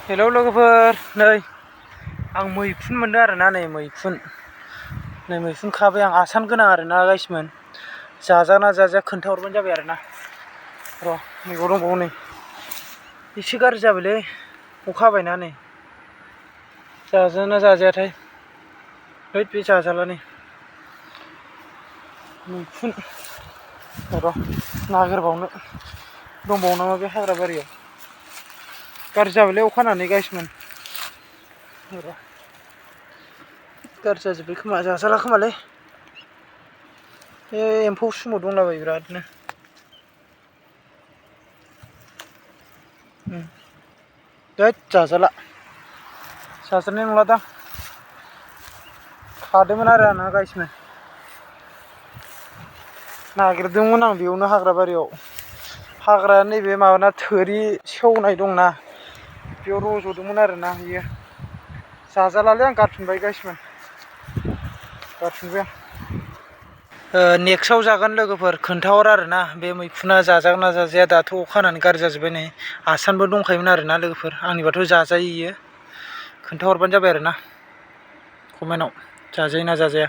Hello लोगोफोर, नै आं मैखुन मोनदों आरोना, नै मैखुन खाबाय आं आसान गोनां आरोना गाइसमोन। जाजाना जाजाया खोन्थाहरबानो जाबाय आरोना। र' मैगं दंबावो नै, एसे गाज्रि जाबायलै अखा हाबायना नै। जाजाना जाजायाथाय, हैद बे जाजाला नै मैखुन। र' नागिरबावनो दंबावो नामा बे हाग्रा बारियाव। गाज्रि जाबायलै अखा हानानै गाइसमोन। र' गाज्रि जाजोब्बाय खोमा, जाजाला खोमालै। बे एम्फौ सुमु दंलाबायो बिरादनो। हैद जाजाला, जाजानाय नंलादां। खादोंमोन आरो आंना गाइसमोन, नागिरदोंमोन आं बेयावनो हाग्रा बारियाव। हाग्रा नैबे माबाना थोरि सेवनाय दंना, बेयाव रज'दोंमोन आरोना बियो। जाजालालै आं गारफिनबाय गाइसमोन, गारफिनबाय आं। नेक्स्टआव जागोन लोगोफोर, खोन्थाहर आरोना बे मैखुना जाजागोन ना जाजाया। दाथ' अखा हानानै गाज्रि जाजोब्बाय नै, आसानबो दंखायोमोन आरोना लोगोफोर। आंनिबाथ' जाजायो इयो, खोन्थाहरबानो जाबाय आरोना कमेन्टआव, जाजायो ना जाजाया।